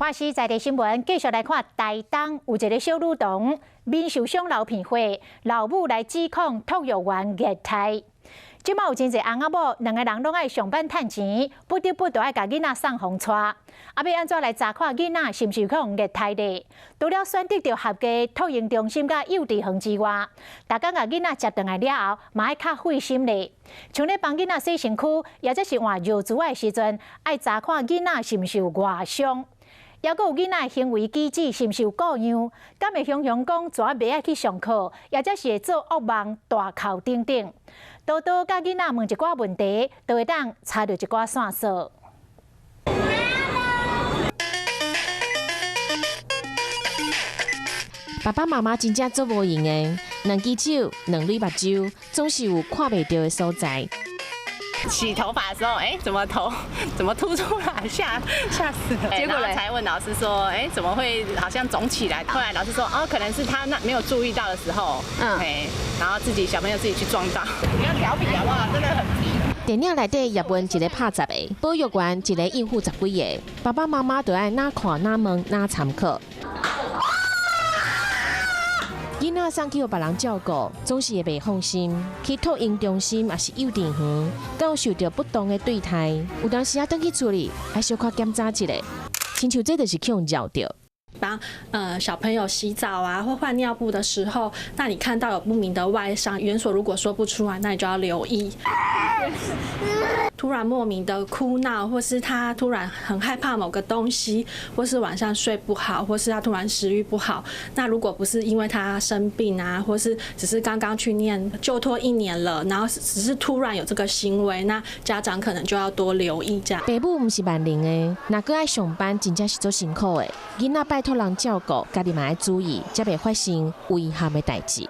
華視在地新聞繼續來看，台東有一个小女童面受傷流鼻血，老母來指控托育員虐待。這馬有真濟翁仔某，兩个人攏愛上班趁錢，不得不都愛共囡仔送予人帶。啊，欲按怎來查看囡仔是毋是予人虐待咧？除了選擇著合家托嬰中心佮幼稚園之外，逐工共囡仔接轉來了後，嘛愛較費心咧。像咧幫囡仔洗身軀，抑者是換尿苴仔的時陣，愛查看囡仔是毋是有外傷。抑閣有囡仔行為舉止是毋是有過樣？敢會雄雄講昨袂愛去上課，抑者是會做惡夢、大哭等等。多多共囡仔問一寡問題，就會當查著一寡線索。爸爸媽媽真正足無閒的，兩支手、兩蕊目睭，總是有看袂著的所在。洗頭髮的時候，哎，怎麼頭怎麼凸出來？嚇嚇死了！結果才問老師說，哎，怎麼會好像腫起來？後來老師說，哦，可能是他那沒有注意到的時候，哎，然後自己小朋友自己去撞到。你要調皮好不好？真的很皮。電影內底葉問一个拍十个，保育員一个應付十幾个，爸爸媽媽就愛哪看哪問哪參考。囡仔送去予別人照顧，總是會袂放心。去托嬰中心抑是幼稚園，敢有受著不當的對待？有當時仔轉去厝裡，愛小可檢查一下，親像這就是去予繞著。幫小朋友洗澡啊，或換尿布的時候，那你看到有不明的外傷，園所如果說不出來，那你就要留意。突然莫名的哭鬧，或是他突然很害怕某個東西，或是晚上睡不好，或是他突然食慾不好，那如果不是因為他生病啊，或是只是剛剛去念就托一年了，然後只是突然有這個行為，那家長可能就要多留意這樣。爸母毋是萬能的，若閣愛上班，真正是足辛苦的。囡仔拜託人照顧，家己嘛愛注意，才袂發生遺憾的代誌。